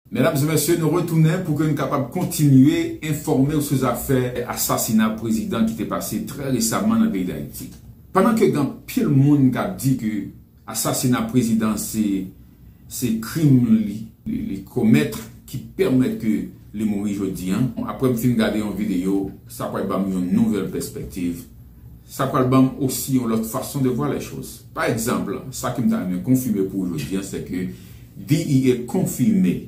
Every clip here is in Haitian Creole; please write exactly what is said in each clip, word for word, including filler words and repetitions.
Medam e mesye, nou retounen pou ke n kapab kontinye enfòme w sou zafè asasina prezidan ki te pase trè resaman nan peyi Dayiti. Pandan ke gen anpil moun k ap di ke asasina prezidan se, se krim li, li, li komèt ki pèmèt ke li mouri jodi a, apre m fin gade yon videyo, sa pral ban m yon nouvèl pèspektiv. Sa pral ban m osi yon lòt fason de voir les choses. Pa egzanp, sa ke m ta renmen konfime pou w jodi a, se ke D E A konfime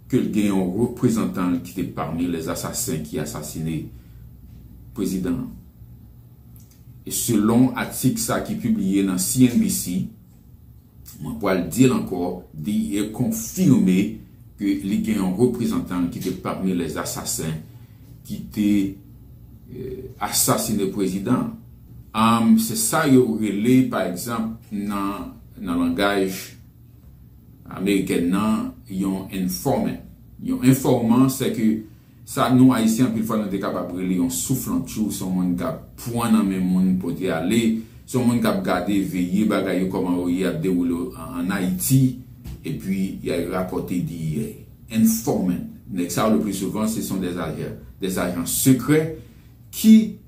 ke l gen yon reprezantan l ki te pami les assassins ki asasine prezidan an. E selon atik sa ki pibliye nan C N B C, mwen pral di l ankò, D E A konfime ke li gen yon reprezantan l ki te pami les assassins ki te, eh, asasine prezidan an. Am, se sa yo rele, pa egzanp, nan, nan langaj amerikèn nan, yon informant. Yon enfòman, se ke sa nou Ayisyen, anpil fwa, nou te kapab rele yon souflantchou, se yon moun k ap pran nan men moun pote ale, se yon moun k ap gade, veye bagay yo, kòman yo ye ap dewoule an, an Ayiti, epi y al rapòte D E A. Informant. Nèg sa yo, le plus souvent, ce sont des agents, des agents secrets ki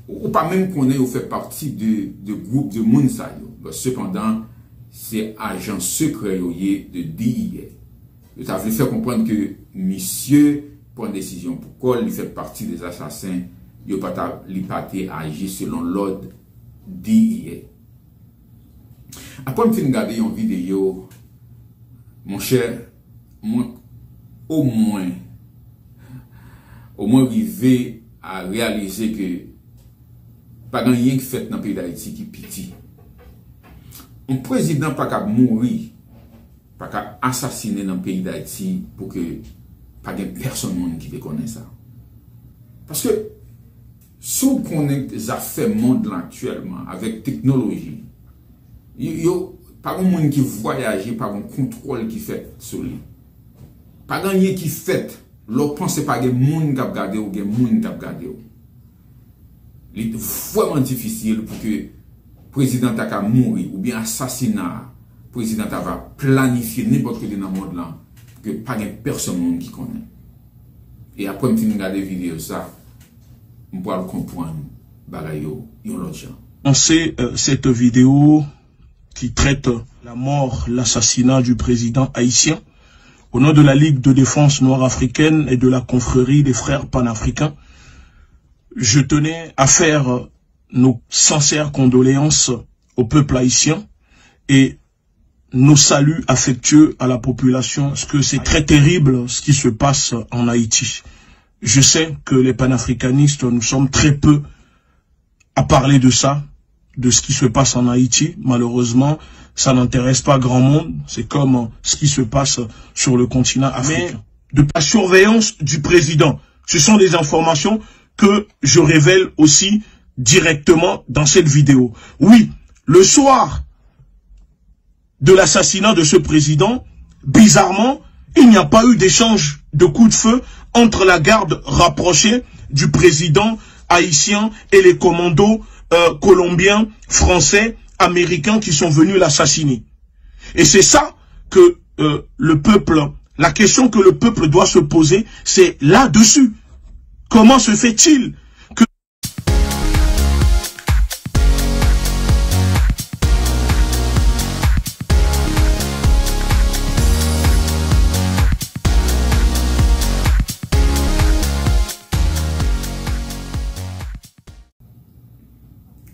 ou, ou pa menm konnen yo fè pati de, de gwoup de moun sa yo. Bon, sepandan, se ajan sekrè yo ye de D E A. Yo ta vle fè konprann ke misye pran desizyon pou kò l, li fè pati de asasen, yo pa ta, li pa te aji selon lòd D E A. Apre m fin gade yon videyo, monchè, mwen, omwen, omwen rive a reyalize ke pa gen anyen ki fèt nan peyi Dayiti ki piti. Yon prezidan pa ka mouri, pa ka asasine nan peyi Dayiti pou ke pa gen pèsonn moun ki te konnen sa. Paske, si w konnen zafè mond lan aktyèlman, avèk teknoloji, yo, yo, pa gen moun ki vwayaje, pa gen kontwòl ki fèt sou li. Pa gen anyen ki fèt, lè w panse pa gen moun k ap gade w, gen moun k ap gade w. Li vrèman difisil pou ke prezidan ta ka mouri, oubyen asasina a, prezidan ta va planifye nenpòt kote nan mond lan, pou ke pa gen pèsonn moun ki konnen. E apre m fin gade videyo sa, m pral konprann bagay yo yon lòt jan. Lancé, euh, cette vidéo qui traite la mort, l'assassinat du président haïtien. Au nom de la Ligue de défense noire africaine et de la confrérie des frères panafricains, je tenais à faire nos sincères condoléances au peuple haïtien et nos saluts affectueux à la population, parce que c'est très terrible ce qui se passe en Haïti. Je sais que les panafricanistes, nous sommes très peu à parler de ça, de ce qui se passe en Haïti. Malheureusement, ça n'intéresse pas grand monde. C'est comme, euh, ce qui se passe sur le continent africain. De la surveillance du président. Ce sont des informations que je révèle aussi directement dans cette vidéo. Oui, le soir de l'assassinat de ce président, bizarrement, il n'y a pas eu d'échange de coups de feu entre la garde rapprochée du président haïtien et les commandos, euh, colombiens, français, américains qui sont venus l'assassiner. Et c'est ça que, euh, le peuple, la question que le peuple doit se poser, c'est là-dessus. Comment se fait-il que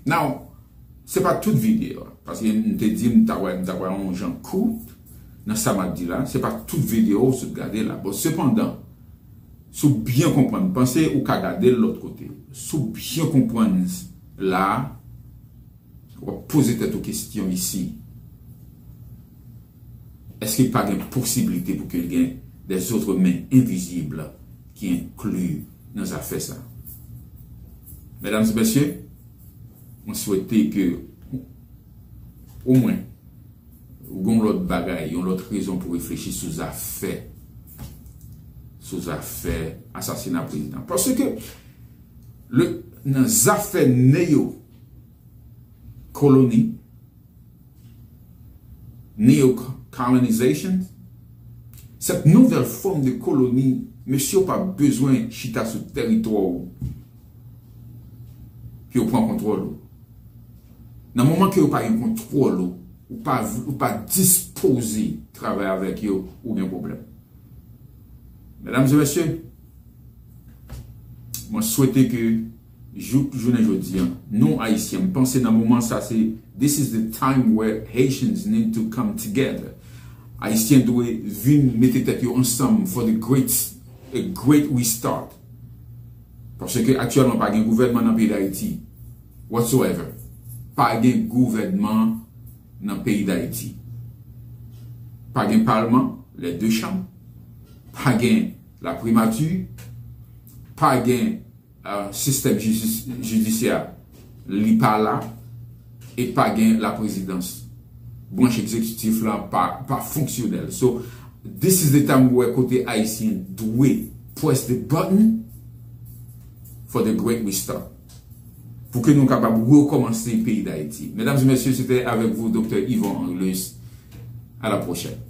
Now, se pa tout videyo a, paske m te di m ta wè, m ta wè yon jan kout nan sa m ap di la, se pa tout videyo w sot gade la. Bon, sepandan, si w byen konprann, m panse ou ka gade l lòt kote. Si w byen konprann la, w ap poze tèt ou kesyon isi. Èske pa gen posiblite pou ke gen des autres mains invisibles ki enkli nan zafè sa? Medam e mesye, mwen swete ke omwen ou gen yon lòt bagay, yon lòt rezon pou reflechi sou zafè, sou zafè asasina prezidan. Paske le, nan zafè neyo koloni, neo, colonization, cette nouvelle forme de colonie, mesye, yo pa bezwen chita sou tèritwa w pou yo pran kontwòl ou. Nan moman ke yo pa gen kontwòl ou, ou pa, ou pa dispoze travay avèk yo, ou gen pwoblèm. Medam e mesye, mwen swete ke jouk jounen jodi a, nou Ayisyen, m panse nan moman sa se, this is the time where Haitians need to come together. Ayisyen dwe vin mete tèt yo ansanm for the great, a great restart. Paske aktyèlman pa gen gouvènman nan peyi Dayiti whatsoever. Pa gen gouvènman nan peyi Dayiti. Pa gen palman, les deux chambres. Pa gen laprimati. Pa gen sistèm jidisyè, li pa la, e pa gen laprezidans. Branch egzekitif lan pa, pa fonksyonèl. So, this is the time where kote Ayisyen dwe press the button for the great restart. Pou ke nou kapab rekòmanse peyi Dayiti. Medam e mesye, se te avèk vou Doktè Yvon Angelus. À la prochaine.